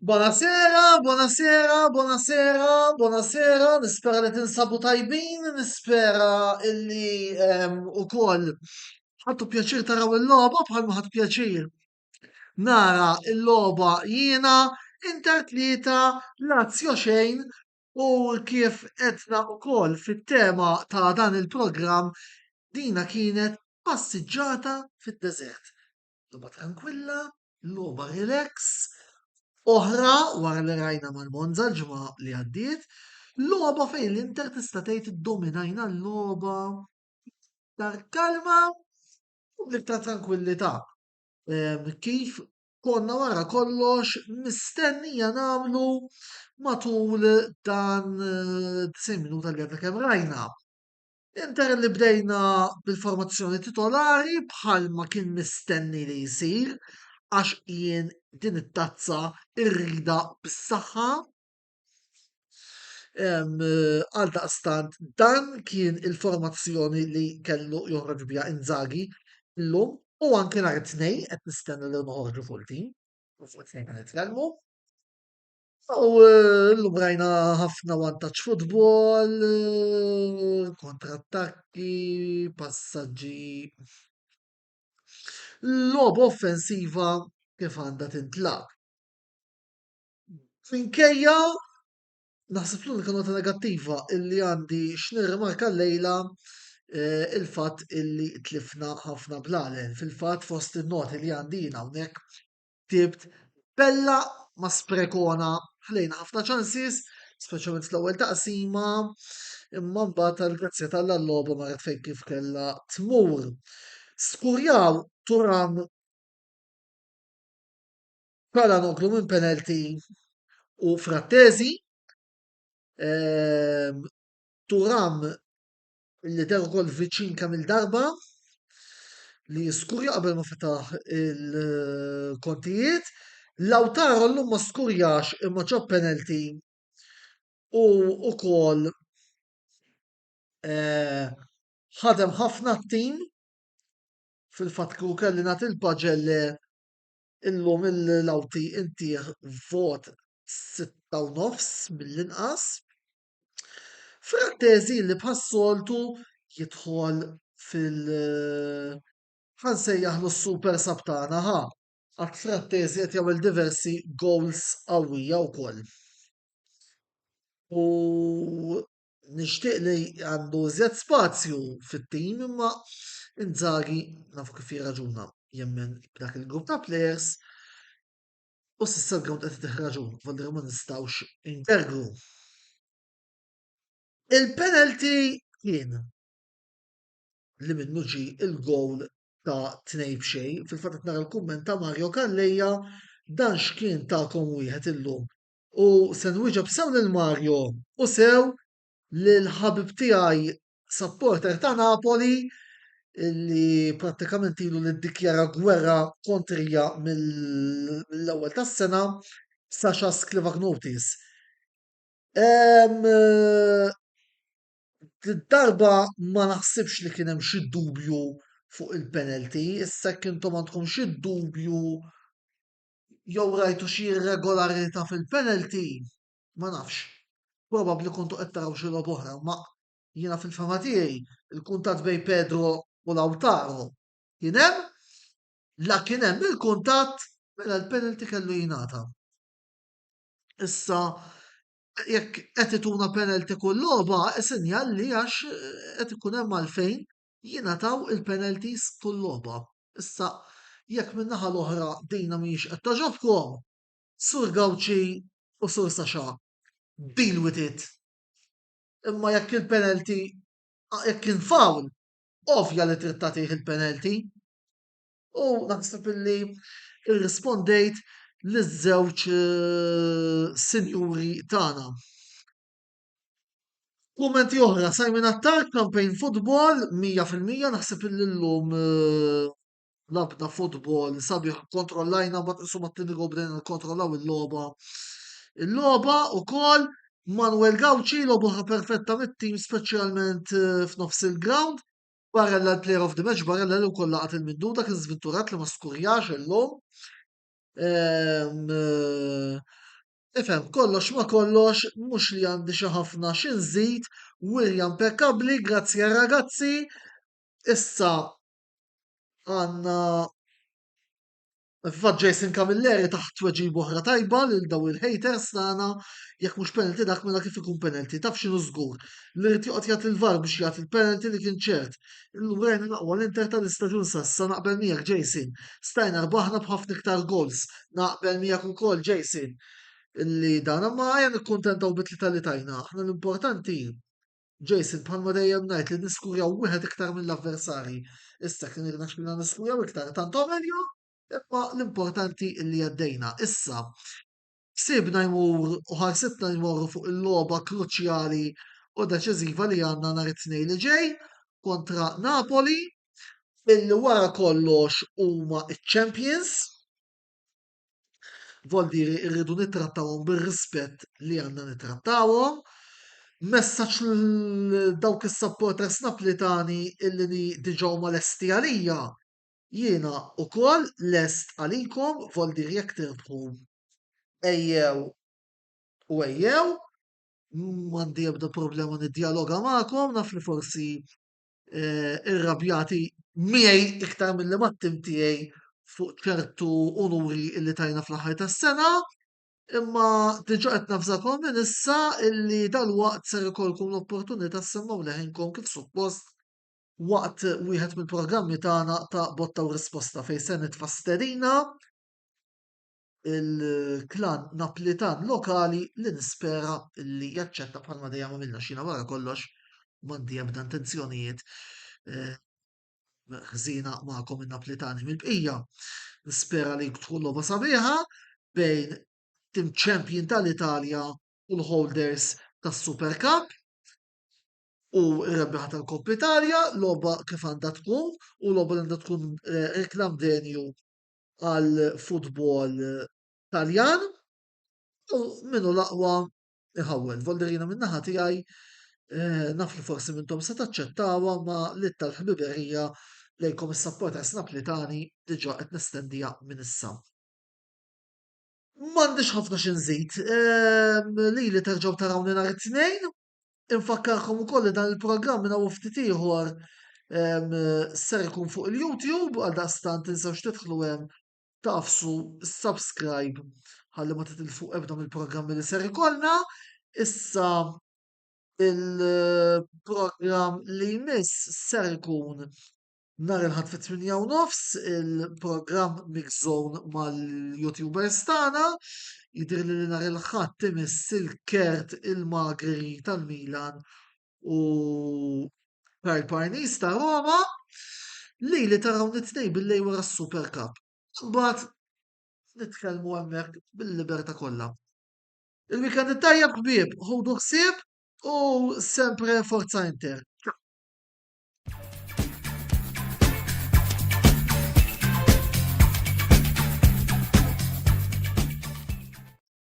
Buonasera, buonasera, buonasera, buonasera, nispera li tinsabu tajbin, nispera illi ehm, ukoll ħadtu pjaċir taraw il-logħba bħalma ħadd pjaċir nara il-logħba jiena Inter tlieta Lazio xejn u kif edna ukoll fit-tema ta' dan il-programm dina kienet passiġġata fid-deżert. Logħba tranquilla, logħba relax, oħra wara li rajna mal-Monza l-ġimgħa li għaddiet, logħba fejn l-Inter tista' tgħid iddominajna l-logħba iktar kalma u bl-iktar tranquillità. Ehm, kif konna wara kollox mistennija nagħmlu matul dan 90 eh, minuta li għadna kemm rajna. Inter li bdejna bil-formazzjoni titolari bħalma kien mistenni li jsir għax jien din it-tazza rridha bis-saħħa. Għaldaqstant dan kien il-formazzjoni li kellu joħroġ biha Inzaghi llum u anke nhar it-Tnejn qed nistenna li noħorġu full team u fuq it-tnejn qed nitkellmu. U eh, llum rajna ħafna one touch football, eh, kontrattakki, passaġġi. Logħba offensiva kif għandha tintlaq. Minkejja naħseb l-unika nota negattiva illi għandi x'nirrimarka llejla eh, il-fatt illi tlifna ħafna blalen. Fil-fatt fost in-noti li għandi hawnhekk Ktibt bella ma sprekona ħlejna ħafna ċansis, speċjalment fl-ewwel taqsima, imma mbagħad għall-grazzja tal logħba marret fejn kif kellha tmur. Skurjaw Turam Calhanoglu minn penalty u Frattesi. Ehm, Turam li deher ukoll viċin kemm il-darba li jiskurja qabel ma fetaħ il-kontijiet. Lautaro llum ma skurjax imma ġab penalty u ukoll eh, ħadem ħafna t-tim fil-fatt kieku kelli nagħti l-paġelle illum il-Lawti intih vot 6 u nofs mill-inqas. Frattesi li bħas-soltu jidħol fil- ħa nsejjaħlu s-super sub tagħna ħa. Għax Frattesi qed jagħmel diversi goals qawwija wkoll. U nixtieq li għandu iżjed spazju fit-tim imma Inzaghi nafu kif jirraġuna jemmen b'dak il-grupp ta' players u s'issa l-ground qed itih raġun, vuol ma nistgħux ingergru. Il-penalty kien li minnu ġi il-goal ta' 2-0. Fil-fatt qed nara l-kumment ta' Mario Calleja dan x'kien tagħkom wieħed illum. U se nwieġeb sew lil Mario u sew lil ħabib tiegħi supporter ta' Napoli li prattikament ilu li ddikjara gwerra kontrija mill-ewwel tas-sena Sasha Sklivagnotis. Darba ma naħsibx li kien hemm xi dubju fuq il-penalty, issa jekk intom għandkom xi dubju jew rajtu xi irregolarità fil-penalty, ma nafx. Probabbli kontu qed taraw xi logħba oħra, ma jiena fil-fehma tiegħi il-kuntatt bejn Pedro u Lautaro kien hemm, la kien hemm il-kuntatt mela l-penalty kellu jingħata. Issa jekk qed ituna penalty kull logħba, sinjal li għax qed ikun hemm għalfejn jingħataw il-penalties kull logħba. Issa jekk min-naħa l-oħra dina mhijiex qed togħġobkom, Sur Gauci u Sur Sasha, deal with it. Imma jekk il-penalty jekk kien foul, ovvja li trid tagħtih il-penalty. U naħseb illi irrispondejt liż-żewġ eh, sinjuri tagħna. Kummenti oħra, Simon Attard, campaign football, 100% naħseb illi llum eh, labna football sabiħ kontrollajna mbagħad insomma t-tieni goal bdejna nikkontrollaw il-logħba. Il-logħba ukoll Manuel Gauci logħba oħra perfetta mit-tim speċjalment eh, f'nofs il-ground. Barella l-player of the match, Barella li wkoll laqat il-minduda kien żvinturat li ma skurjax illum. Ehm, eh, Ifhem, kollox ma kollox, mhux li għandi xi ħafna xi nżid, wirja impekkabbli, grazzi ragazzi. Issa għandna Fat Jason Camilleri taħt tweġiba oħra tajba lil daw il-haters tagħna jekk mhux penalty dak mela kif ikun penalty. Taf x'inhu żgur. Li rid joqgħod jagħti l-VAR biex jagħti l-penalty li kien ċert. Illum rajna l-aqwa l-Inter tal-istaġun s'issa naqbel miegħek Jason. Stajna rbaħna b'ħafna iktar goals. Naqbel miegħek ukoll Jason. Illi dan imma ejja nikkuntentaw bit-tlieta li tajna. Aħna l-importanti Jason bħalma dejjem ngħid li niskurjaw wieħed iktar mill-avversarji. Issa kien irnexxilna niskurjaw iktar tanto meglio, imma l-importanti li għaddejna. Issa, ħsiebna jmur u ħarsitna jmorru fuq il-logħba kruċjali u deċiżiva li għandna nhar it-Tnejn li ġej kontra Napoli, illi wara kollox huma ċ-champions. Voldiri rridu nittrattawhom bir-rispett li għandna nittrattawhom. Messaġġ lil dawk is-supporters Naplitani illi diġà huma lesti għalija. Jiena ukoll lest għalikom, voldiri jekk tirbħu ejjew u ejjew. M'għandi ebda problema niddjaloga magħkom, naf li forsi eh, irrabjati miegħi iktar milli mat-tim tiegħi fuq ċertu unuri illi tajna fl-aħħar tas-sena, imma diġà qed nafżakom minn issa illi dalwaqt ser ikollkom l-opportunità ssemmaw leħinkom kif suppost waqt wieħed mill-programmi tagħna ta' botta u risposta fejn se nitfa' stedina il-klan Naplitan lokali li nispera li jaċċetta bħalma dejjem għamilna xina wara kollox m'għandi ebda intenzjonijiet eh, ħżiena magħkom in-Naplitani mill-bqija. Nispera li tkun logħba sabiħa bejn tim champion tal-Italja u l-holders tas-Super Cup u r-rebbieħa tal-Coppa Italia, logħba kif għandha tkun u logħba li għandha tkun eh, reklam denju għal futbol Taljan u minnu l-aqwa iħawwel. Volderina minn naħa tiegħi eh, naf li forsi minntom se taċċettawha ma li tal-ħbiberija lejkom is-supporters Naplitani diġà qed nestendija minn issa. M'għandix ħafna xi nżid. Ehm, lili terġgħu tarawni nhar it-tnejn. Infakkarkom ukoll li dan il-programm minn hawn ftit ieħor ehm, ser ikun fuq il-YouTube għal daqstant tinsewx tidħlu hemm tafsu subscribe ħalli ma titilfu ebda mill-programmi li ser ikollna. Issa il-programm li jmiss ser ikun Nhar il-Ħadd fit-8:30 il-programm Mix Zone mal-YouTubers tagħna. Jidhirli li nhar il-Ħadd imiss il-Kert il-Magri tal-Milan u Karl Parnis ta' Roma li li tarawni tnejn bil-lejl wara s-Super Cup. Imbagħad nitkellmu hemmhekk bil-libertà kollha. Il-weekend it-tajjeb ħbieb, ħudu ħsieb u sempre Forza Inter.